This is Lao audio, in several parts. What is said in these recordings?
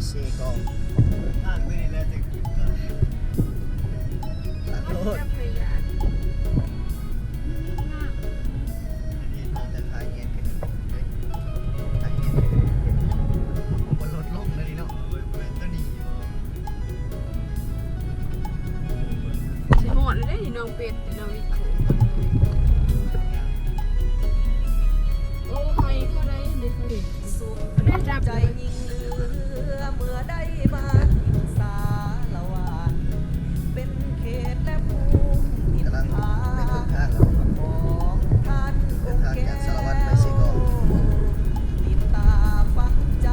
ເຊກອງ ທາງໄປນີ້ແຫຼະ ແຕ່ ຕັດໂລດ ອັນນີ້ມາແຕ່ທ່າແຍກຂຶ້ນ ທ່າແຍກຂຶ້ນ ບໍ່ລົດລົງເລີຍເນາະ ບໍ່ແມ່ນໂຕນີ້ ຊິຮອດແລ້ວເດ້ ນ້ອງເປັດ ນ້ອງວິໂຄ ໂອ້ ໃຫ້ເທົ່າໃດເດ້ ເຂົາເດ້ ສຸກ ໄດ້ຈັບ ໃຈຍິ່ງເຫຼືອເມື່ອໄດ້ມາສາລະວັນ ເປັນເຂດແລະພູມຖິ່ນຖານຂອງທ່ານອົງແກ້ວ ເດີນທາງຈາກສາລະວັນໄປເຊກອງ ຕິດຕາຝັງໃຈ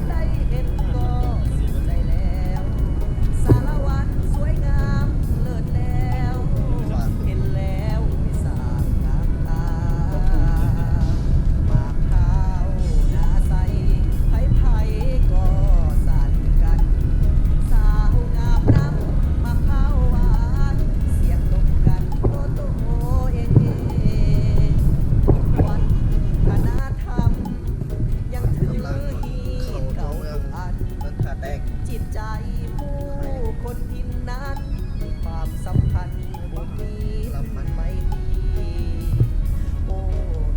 ໄດ້ເຫັນກໍສຸກໃຈແລ້ວ ສາລະວັນສວຍງາມເລີດແລ້ວ ເຫັນແລ້ວໄປສ້າງນ້ຳຕາ ໝາກຂາວໜ້າໃສ ໃຜໆກໍສັ່ນກັນ ສາວງາມນຳໝາກຂາວຫວານ ສຽງລົມກັນໂຕໂຕເອເອ ວັດທະນະທຳ ຍັງຖືຮີດຄອງທຸກອັນ ຈິດໃຈຜູ້ຄົນຖິ່ນນັ້ນມີຄວາມສຳພັນ ບຸນມີໄມຕີ ໂອ້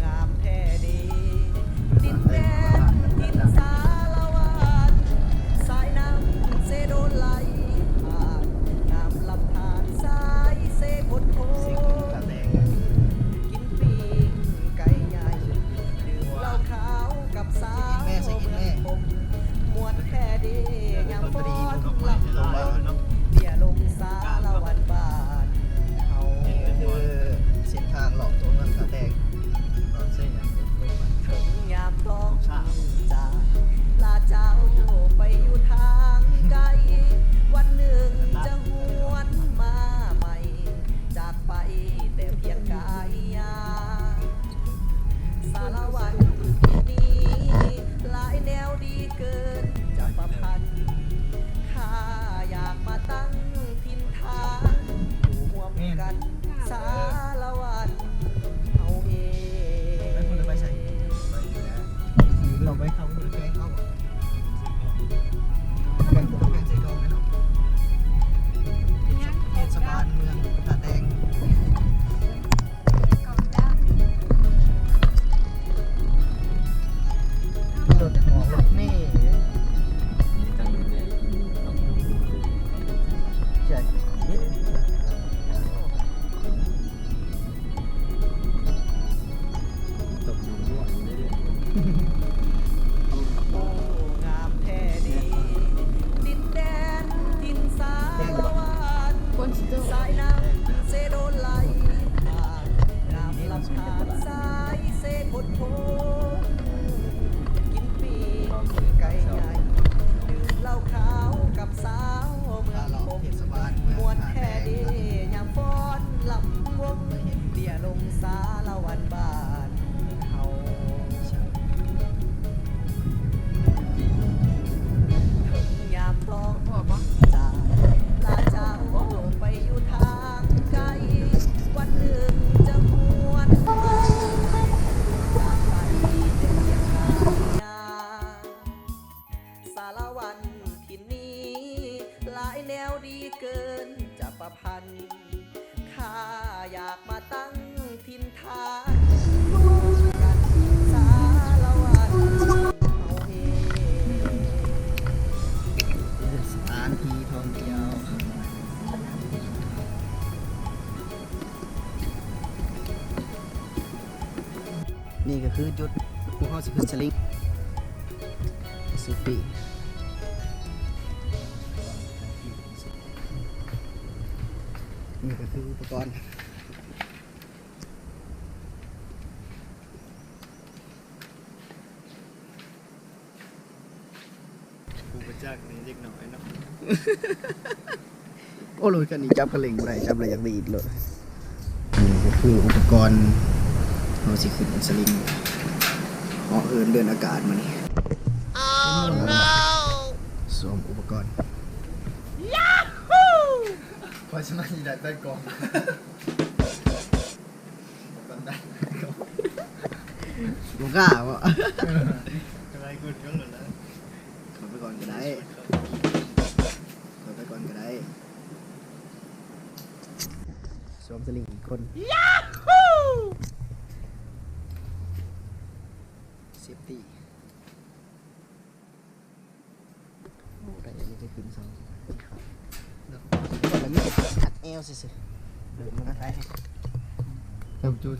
ງາມແທ້ເດ ດິນແດນຖິ່ນສາລະວັນ ສາຍນ້ຳເຊໂດນໄຫຼຜ່ານ ງາມລຳທານສາຍເຊພົດໂພ ກິນປີ້ງໄກ່ໃຫຍ່ ດື່ມເຫຼົ້າຂາວກັບສາວເມືອງພົມ ມ່ວນແທ້ເດ ຍາມຟ້ອນລຳວາຍ ເບ້ຍລົງສາລະວັນບ້ານເຮົາ ນີ້ກໍຄືເສັ້ນທາງເລາະຕົວເມືອງທ່າແຕງ ຕອນໃຊ້ຍາມ ເຖິງຍາມຕ້ອງຈາກລາເຈົ້າໄປຢູ່ທາງໄກ ວັນໜຶ່ງຈະຫວນມາໃໝ່ ຈາກໄປແຕ່ພຽງກາຍຍາ ສາລະວັນທີ່ນີ້ ຫຼາຍແນວດີເກີນຈະປະພັນ ຂ້າຢາກມາຕັ້ງຖິ່ນຖານ ຢູ່ຮ່ວມກັນ ສາລະວັນເຮົາເອງ ໄປພຸ້ນຫຼືໄປໃສ? ໄປຢູ່ແລ້ວ ຕ້ອງໄປເຂົ້າຢູ່ແຂວງເຮົາ ແຂວງ ແຂວງເຊກອງແມ່ນເນາະ ເທດສະບານເມືອງທ່າແຕງ. ລົດອອກລົດເມ ໃຊ່ ຕົກນ້ຳຮົ່ວຢູ່ເດ້. ໂອ້ ງາມແທ້ເດ ດິນແດນຖິ່ນສາລະວັນ ຝົນຊິຕົກ ສາຍນ້ຳເຊໂດນໄຫຼຜ່ານ ງາມລຳທານສາຍເຊໂພດໂພ ກິນປີ້ງໄກ່ໃຫຍ່ ດື່ມເຫຼົ້າຂາວກັບສາວເມືອງພົມ ມ່ວນແທ້ເດ ຍາມຟ້ອນລຳວົງ ເບ້ຍລົງສາລະວັນບ້ານ ເຮົາ ເຖິງຍາມຕ້ອງຈາກລາເຈົ້າໄປຢູ່ທາງໄກ ວັນໜຶ່ງຈະຫວນມາໃໝ່ ຈາກໄປແຕ່ພຽງກາຍຍາ ສາລະວັນຖິ່ນນີ້ ຫຼາຍແນວດີເກີນຈະປະພັນ ຂ້າຢາກມາຕັ້ງຖິ່ນຖານ ຮ່ວມກັນສາລະວັນເຮົາເອງ ສະຖານທີ່ທ່ອງທ່ຽວ ນີ້ກໍຄືຈຸດພວກເຮົາຊິຂຶ້ນສະລິງ ເຊຟຕີ້ ນີ້ກໍຄືອຸປະກອນ ຜູ້ປະຈັກນີ້ເດັກນ້ອຍເນາະ. ໂອ້ ລົດຄັນນີ້ຈັບຄັນເລັ່ງບໍ່ໄດ້ ຈັບແລ້ວຢາກດີດໂລດ. ນີ້ກໍຄືອຸປະກອນ ເຮົາຊິຂຶ້ນສະລິງ ເຫາະເຫີນເດີນອາກາດມື້ນີ້. ໂອ້ ໂນ! ສວມອຸປະກອນ ຢາຮູ້! ຂ້ອຍສາມາດຊິໄດ້ໃສ່ກ້ອງ ບໍ່ກ້າບໍ່? ເອີ ກະໄດ້ກົດເບິ່ງແລ້ວນະ. ເຂົ້າໄປກ່ອນ ກໍໄດ້ ຂ້ອຍໄປກ່ອນກໍໄດ້ ສວມສະລິງອີກຄົນ ເຊຟຕີ້. ໂອ້ ໄດ້ອັນນີ້ໄປຂຶ້ນເສົາ ແລ້ວມີແຕ່ອັດແອວຊື່ໆ ເດີນລົງໄປ ເລີ່ມຈູດ.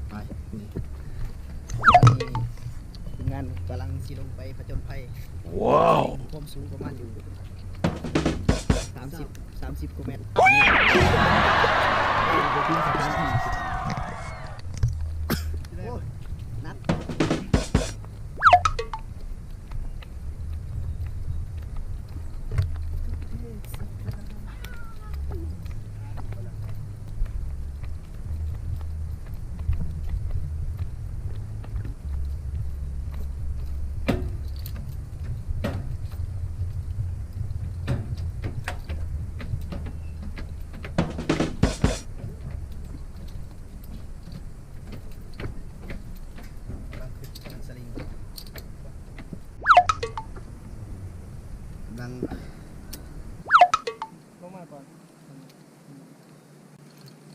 ໄປ ນີ້ ຕອນນີ້ທີມງານກຳລັງຊິລົງໄປຜະຈົນໄພ ວ້າວ ຄວາມສູງປະມານຢູ່ ສາມສິບ ສາມສິບກວ່າແມັດ ໂອ້ຍ ໜັກ. ກຳລັງ ລົງມາກ່ອນ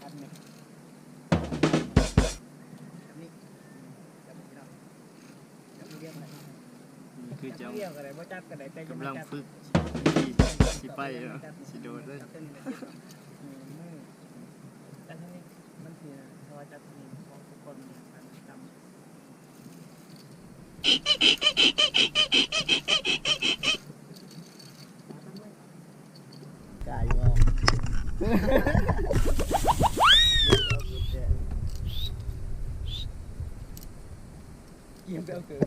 ອັດແມັດ ແບບນີ້ ຈັບ ຈັບ ນີ້ຄືຈັ່ງ ຈັບ ນີ້ກຳລັງຝຶກ ຊິໄປເນາະ ຊິໂດດເລີຍ ຈັບ ຈັບ ນີ້ ມັນຊິ ຖ້າວ່າຈັບນີ້ ຂອງທຸກຄົນມັນຈຳ ກາຍຢູ່ບໍ່? ກຽມໄປເອົາເກີບ.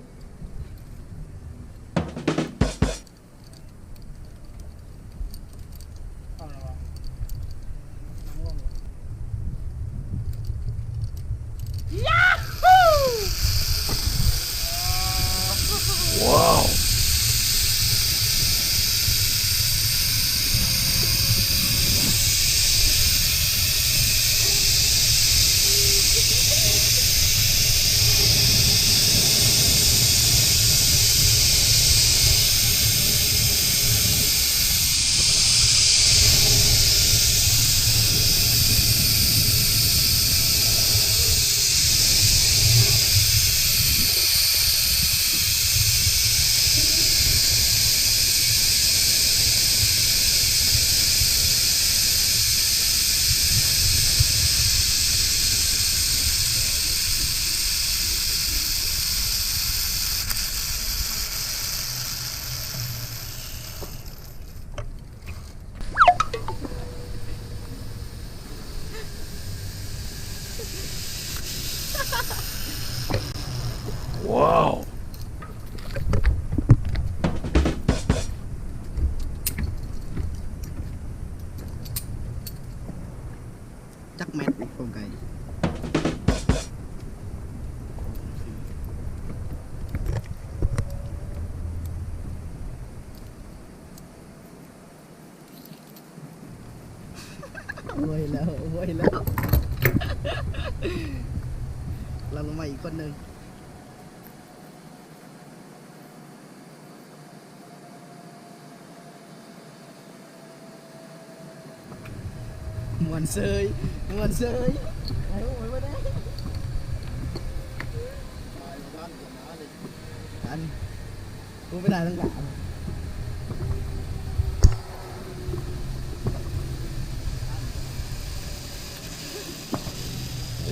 ວ້າວ ຈັກແມັດ ຄວາມໄກ? ໂອ້ຍແລ້ວ ໂອ້ຍແລ້ວ ຫຼັງລົງມາອີກຄົນໜຶ່ງ. ມ່ວນເສີຍ ມ່ວນເສີຍ ໄປ ໂອ້ຍ ບໍ່ໄດ້. ອັນ ກູໄປໄດ້ທັງຫຼາຍ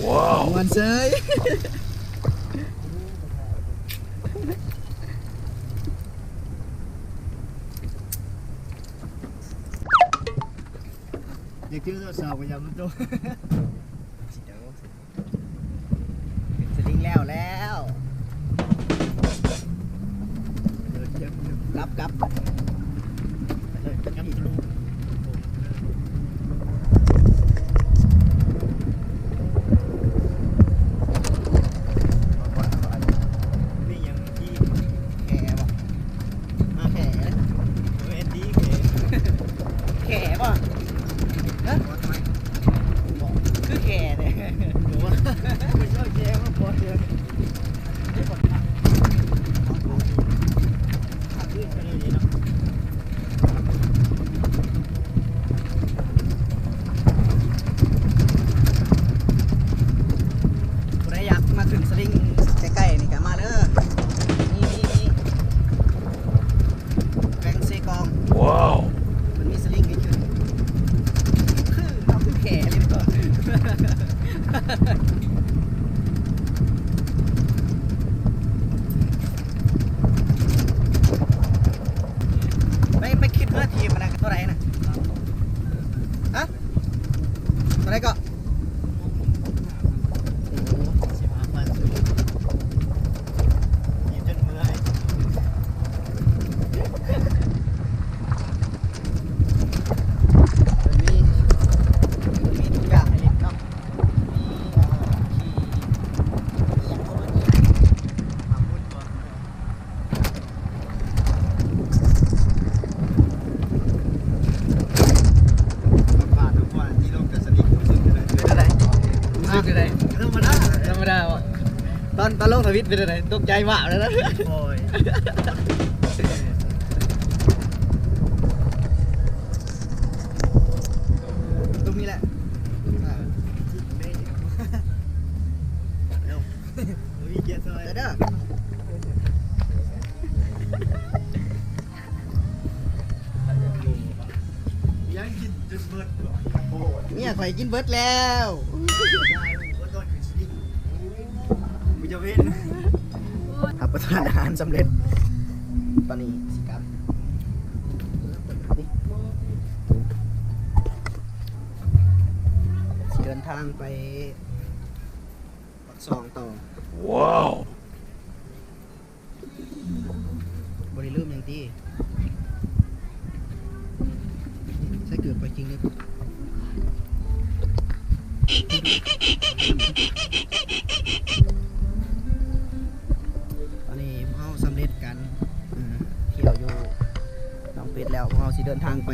ວ້າວ ມ່ວນເສີຍ ຢາກຖືໂທລະສັບກໍຢ່າມັນໂຕ ສະລິງແລ້ວແລ້ວ ກັບ ກັບ ກັບທະລຸ ມີຫຍັງທີ່ແຂບໍ່? ມາແຂເດ້ ບໍ່ແມ່ນດີແຂ ແຂບໍ່? ຮະ? ບໍ່ ຄືແຂແທ້ ບໍ່ວ່າ ເຈົ້າແຂມາບໍ່ເທື່ອ ໄດ້ບໍ່? ຜູ້ໃດຢາກມາຂຶ້ນສະລິງໃກ້ໆນີ້ກໍມາເດີ ມີ ມີ ມີ ແຂວງເຊກອງ ວ້າວ ມັນມີສະລິງໃຫ້ຂຶ້ນ ຄືເຮົາຄືແຂເລີຍ ໄປ ໄປຄິດເຮືອຖີບນະ ເທົ່າໃດນະ? ຮະ? ເທົ່າໃດເກາະ? ໂອ້ ສິບຫ້າພັນ ຂີ່ຈົນເມື່ອຍ ມີ ມີທຸກຢ່າງໃຫ້ຫຼິ້ນເນາະ. ມີ ເອີ ຂີ່ ອີ່ຫຍັງກໍບໍ່ຮູ້ ອາວຸດບໍ່ ຜ່ານມາກ່ອນ ທີ່ລົງແຕ່ສະລິງ ຮູ້ສຶກຈັ່ງໃດ? ເປັນຈັ່ງໃດ? ຮູ້ສຶກຈັ່ງໃດ? ທຳມະດາ ທຳມະດາບໍ່? ຕອນ ຕອນລົງທະວິດເປັນຈັ່ງໃດ? ຕົກໃຈຫວາບເລີຍນະ ໂອ້ຍ ຕົງນີ້ແຫຼະ ອ່າ ເດີ ເມຍຂ້ອຍກິນເບິດແລ້ວ ຮັບປະທານອາຫານສຳເລັດ ຕອນນີ້ຊິກັບ ຊິເດີນທາງໄປປາກຊ່ອງຕໍ່ ວ້າວ ບໍ່ໄດ້ລືມຫຍັງຕິ? ໃສ່ເກືອບໄປຈິງເດ້. ຕອນນີ້ພວກເຮົາສຳເລັດການ ເອີ ທ່ຽວຢູ່ໜອງເປັດແລ້ວ ພວກເຮົາຊິເດີນທາງໄປ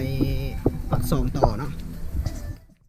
ປາກຊ່ອງຕໍ່ເນາະ.